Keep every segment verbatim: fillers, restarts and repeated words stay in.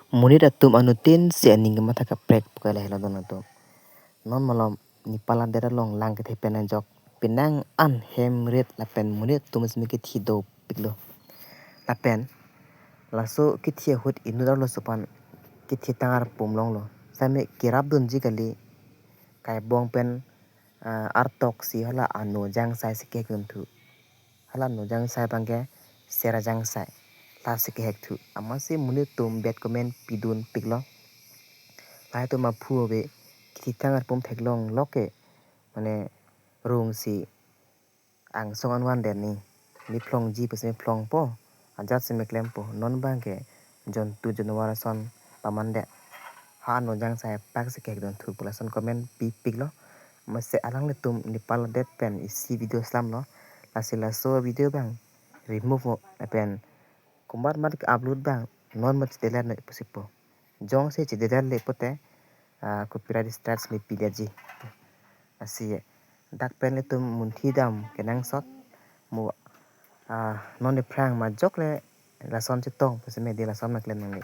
Monit atum anuttin si aning kematha kaprek pu ke lahelo don atum. Non malom Nepal adet along lang kethe pen ajok penang an hem rit lapen monit atum simi kethe dopiklo. Lapen laso kethe ahut inut arlo sopan kethe tang arpum longlo. Sami kerap dunji kali, kaibong pen, ah, artok si hala ano jangsai si kehek dunthu. Hala ano jangsai abangke Sera jangsai, lasi kehek thu. Amatsi monit atum bad comment pidunpiklo. Lahai atum aphu ave, kethe tang arpum theklong loke, mane rung si angsong anvan den ni. Mi phlongji pusi mi phlongpo, ajat si mi klempo. Non abangke jontu janwar ason paman det. Ha ano jangsai apak si kehek dunthu pu lason comment pipiklo. Amatsi alanglitum Nepal adet pen isi video selamlo. Lasi laso video abang remove mo lapen komat mat upload abang non mat chedelet noi pusi pu. Jongsi chedelet le pote, ah, copyright strike mi pidetji. Lasi dak pen ilitum munthi dam kenangsot mo, ah, non aphrang majok le lason chetong pusi medi lason ma klem nangne.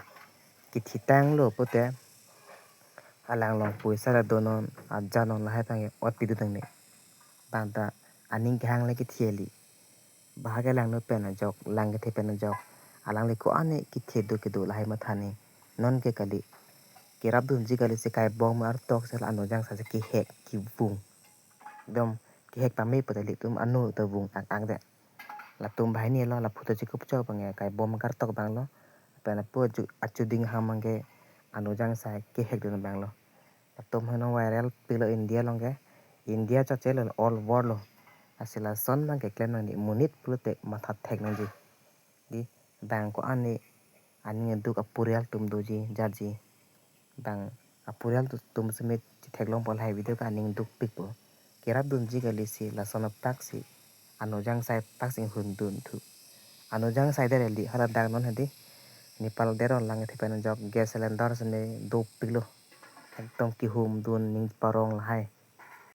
Kethe tanglo pote alang along poisa le donon, aja non lahai abangke ot pidun nangne. Bang ta aning kehang le kethe kali. Bahai ke langno pen ajok, lang kethe pen ajok, alangli ko-an ni kethe do kedo lahai matha ni. Non ke kali, kerap dunji kali si kaibong ma artok si la ano jangsai si kehek kevung. Ekdom kehek pame pote ilitum ano ta vung ak ak det. Latum banghini lo, laphu ta chikup chok abangke kaibong ma kartok abanglo. Pen lapu achu, achuding ham abangke ano jangsai kehek dun abanglo. Latum heno viral piklo India along ke. India chot chelo, all world lo. Lasi lason abangke klem nangji, monit pulote matha thek nangji. Di bang ko-an ni aning aduk apurial atum doji, jarji. Bang apurial atum simi chetheklongpo lahai video ke aning dukpikpo. Kerap dunji kali si lason apak si ano jangsai apak si hun dunthu. Ano jangsai det kali, hala dak non hedi Nepal adet along lang kethe pen ajok gas cylinder sini dopiklo. Ekdom kehum dun ning parong lahai.